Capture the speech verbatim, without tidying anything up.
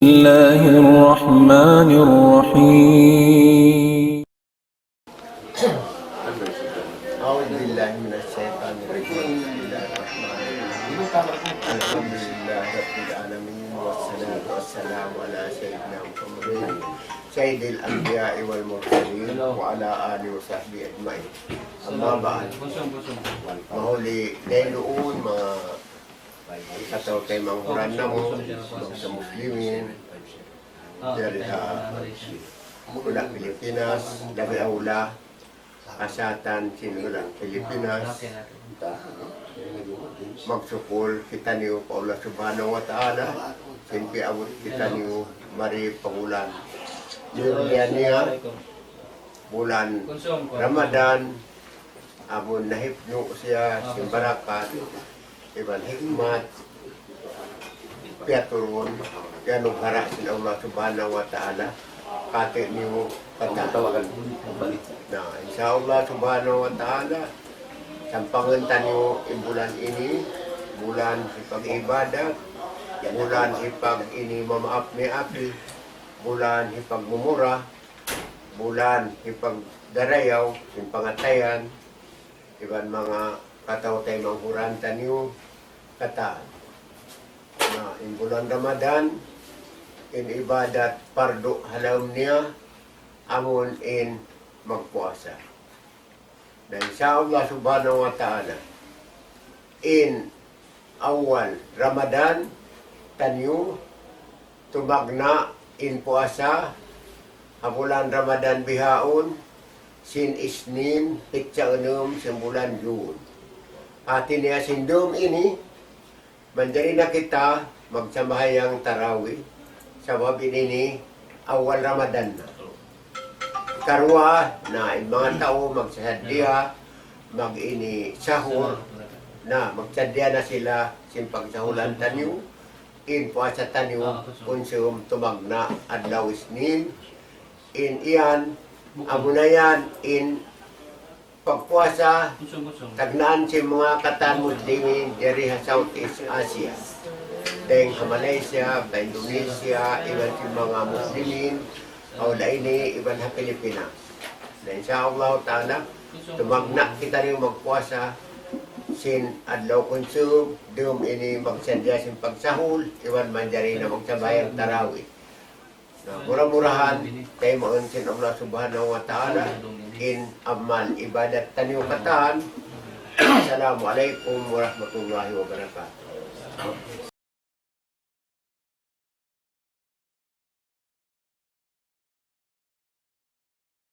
الله الرحمن الرحيم. أعوذ بالله من الشيطان الرجيم. بسم الله الرحمن الرحيم. الحمد لله رب العالمين، والصلاة والسلام على سيدنا محمد سيد الأنبياء والمرسلين وعلى آله وصحبه أجمعين. أما بعد. Mahuli dayn duun, manga kataw-taymanghuran namu', bangsa Muslimin, diyari ha hula' Pilipinas, labi awla, kasatan sin hula' Pilipinas, magsukul kitaniyu pa Allah Subhanahu wa Ta'ala, sin piyaabut kitaniyu mari pa bulan Julyaniya, bulan Ramadan, amun nahipnu' siya sin barakat, iban hikmat, piyaturun, piyanughara' sin Allah Subhanahu wa Ta'ala, kati' niyu katan. Na, insya Allah Subhanahu wa Ta'ala, sampangan taniyu in bulan ini, bulan hipag-ibadat, bulan hipag-ini mamaap-miapi, bulan hipagmumura, bulan hipagdarayaw sin pangatayan, iban manga kataw-taymanghuran taniyu katan. Na, in bulan Ramadan, in ibadat pardu ha lawm niya, amun in magpuasa. Na, insya Allah Subhanahu wa Ta'ala, in awal Ramadan taniyu, tumagna' in puasa ha bulan Ramadan bihaun, sin Isnin, pitsa unum sin bulan June. Hati niya sin dum ini, manjari na kita magsambahayang tarawih, sabab ini ini awal Ramadan na. Karuwa, na in manga tau magsasaddiya mag-ini sahur, na magsaddiya na sila sin pagsahulan taniyu, in puasa taniyu, kunsum tumagna' adlaw Isnin, in yan, amuna yan, in pagpuasa, tagnaan sin manga katan Muslimin diri ha Southeast Asia. Dayng ha Malaysia, pa Indonesia, iban sin manga Muslimin, ha hula' ini, iban ha Pilipinas. Na, insya Allah Ta'ala, tumagna' kitaniyu magpuasa sin adlaw kunsum, dum ini magsaddiya sin pagsahul, iban manjari na magsambahayang tarawih. Na, mura-murahan, taymaun sin Allah Subhanahu wa Ta'ala, in amal ibadat taniyu katan. Assalamu alaykum warahmatullahi wabarakatuh.